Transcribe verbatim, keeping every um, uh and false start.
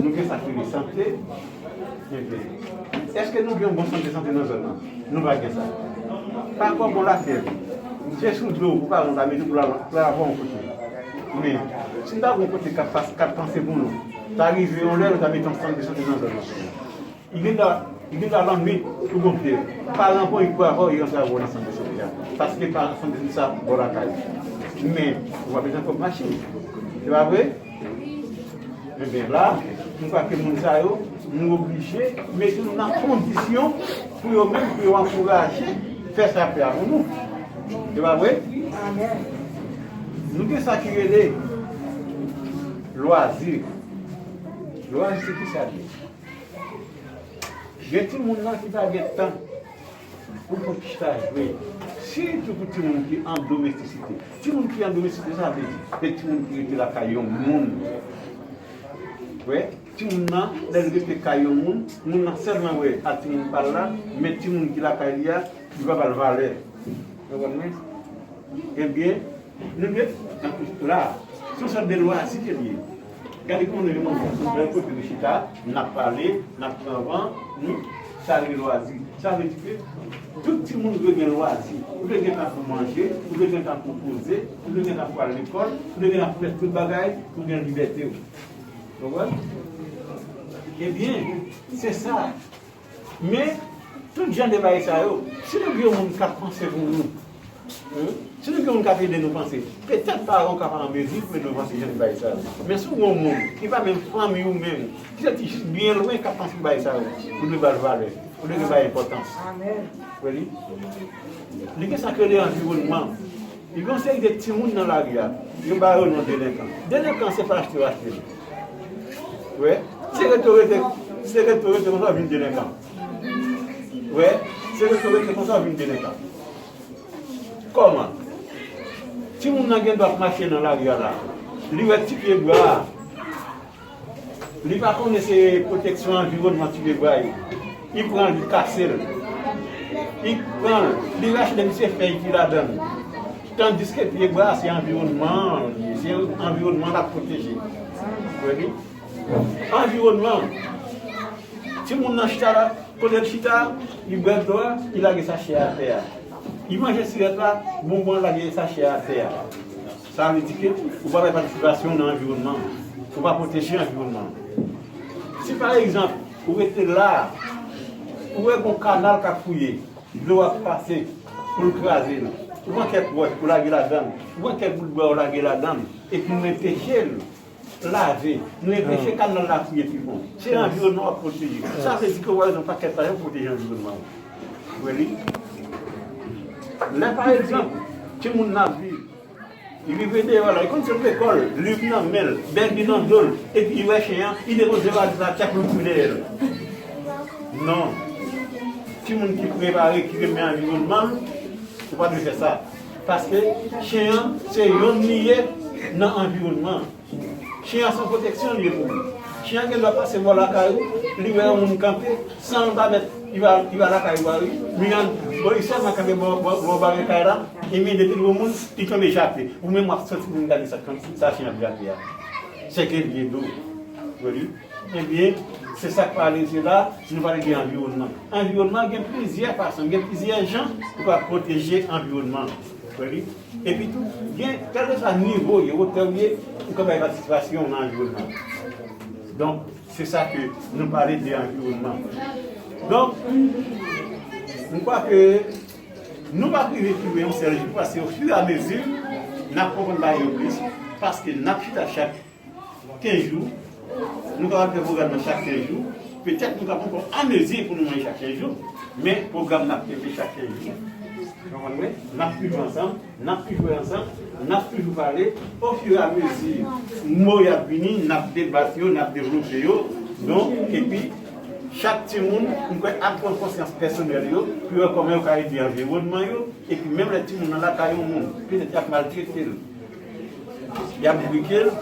Nou gen sa ki rele sante. Ebyen, èske nou gen yon bon sant de sante nan zòn nan? Nou pa gen sa. Pa rapò bon lakèl. Se sou do pou paran ta mete pou l al, pou l al yon kote. Men, si n ta gen yon kote k ap pas-, k ap panse pou nou, ta rive yon lè, nou ta mete yon sant de sante nan zòn nan. Li gen dwa, li gen dwa lannwit ou gon pye. Paran pran yon kou avè w, yo antre avè w nan sant de sante a. Paske paran sant de sante sa bò lakay ou. Men, ou pa bezwen kòb machin. Se pa vre? Ebyen, la, m kwè ke moun sa yo, nou oblije mete nou nan kondisyon pou yo menm, pou yo ankouraje fè sa fè a pou nou. Se pa vre? Amèn. Nou gen sa ki rele lwazi. Lwazi, se ki sa l ye? Gen timoun nan ki pa gen tan pou l konn chita jwe. Sitou pou timoun ki an domestisite. Timoun ki an domestisite, sa vle di, se timoun ki rete lakay yon moun. Wè, timoun nan, lè l rete kay yon moun, moun nan sèlman wè ak timoun pa l la, men timoun ki lakay li a, li pa ba l valè. Ou konprann mwen? Ebyen, nou gen, tankou la, se yon sòt de lwazi ke l ye. Gade kòman nou gen yon bèl kote nou chita, n ap pale, n ap pran van, hmm, sa rele lwazi. Sa vle di ke tout timoun dwe gen lwazi. Ou dwe gen tan pou manje, ou dwe gen tan pou poze, ou dwe gen tan pou al lekòl, ou dwe gen tan pou fè tout bagay, pou gen libète w. Ou konprann? Ebyen, se sa. Men, tout jan de bagay sa yo, si nou gen yon moun k ap panse pou nou, hmm, si nou gen yon moun k ap ede nou panse, petèt paran w ka pa an mezi pou ede w panse jan de bagay sa yo. Men si w gen yon moun ki pa menm fanmi w menm, ki soti jis byen lwen k ap panse pou bagay sa yo, ou dwe ba l valè, ou dwe ba l enpòtans. Amèn. Wè li? Li gen sa k rele anviwònman. Li gen yon seri de timoun nan lari a, yo ba yo non delenkan. Delenkan, se pa achte yo achte l. Wè, se rete w rete, se rete w rete konsa w vin delenkan. Wè, se rete w rete konsa w vin delenkan. Kòman? Timoun nan gen dwa ap mache nan lari a la. Li wè ti pye bwa a. Li pa konnen se pwoteksyon anviwònman ti pye bwa yo. Li pran l, li kase l. Li pran l, li rache depi se fèy ki ladan l. Tandiske pye bwa se anviwònman an, se anviwònman l ap pwoteje. Wè li? Anviwònman. Timoun nan chita la, kote l chita, li bwè dlo a, li lage sachè a atè a. Li manje sirèt la, bonbon an lage sachè a atè a. Sa vle di ke ou pa bay patisipasyon nan anviwònman an. Ou pa pwoteje anviwònman an. Si pa egzanp, ou rete la, ou wè gon kanal k ap fouye, dlo ap pase pou l kraze l. Ou pran kèk wòch ou lage ladan l. Ou pran kèk bout bwa ou lage ladan l. Epi nou enpeche l lave. Nou enpeche kanal la fouye pi fon. Se anviwònman w ap pwoteje. Sa vle di ke w wè yon pakèt bagay pou pwoteje anviwònman w. Wè li? Lè pa egzanp, timoun nan ap viv, li rive deyò la, li konn sot lekòl, liv nan men l, bèg li nan do l, epi li wè chen an, li depoze valiz la, tchak, li kouri dèyè l. Non. Timoun ki prepare, ki renmen anviwònman l, ou pa dwe fè sa. Paske chen an, se yonn li ye nan anviwònman an. Chen an se yon pwoteksyon li ye pou ou. Chen an gen dwa pase bò lakay ou, li wè yon moun kanpe, san l pa mèt, li va, li va lakay ou a, wi. Li nan, bon, li sèlman kanpe bò, bò, bò barè kay la, li mande depi l wè yon moun, li tonbe jape. Ou menm w ap santi pou w gade sa, sa chen an ap jape a. Sèke l gen do. Wè li? Ebyen, se sa k pale, se la, nou pale de anviwònman. Anviwònman gen plizyè fason, gen plizyè jan ou ka pwoteje anviwònman. Wè li? Epi tou, gen, kèlkeswa nivo w ye, wotè w ye, ou ka bay patisipasyon w nan anviwònman. Donk, se sa ke nou pale de anviwònman. Donk, m kwè ke nou p ap rive pi lwen yon sèl jou, paske ofiramezi, n ap konprann bagay yo plis, paske n ap chita chak kenz jou. Nou kapab fè pwogram nan chak kenz jou. Petèt nou kapab ankò an mezi pou nou manje chak kenz jou. Men pwogram n ap kenbe chak kenz jou. Konprann mwen? N ap toujou ansanm, n ap toujou ansanm, n ap toujou pale. Ofiramezi, mo y ap vini, n ap debat yo, n ap devlope yo. Donk, epi, chak timoun, m kwè, ap pran konsyans pèsonèl yo, pou yo wè kòman yo ka ede anviwònman yo, epi menm lè timoun nan lakay yon moun, petèt y ap maltrete l. Y ap brike l,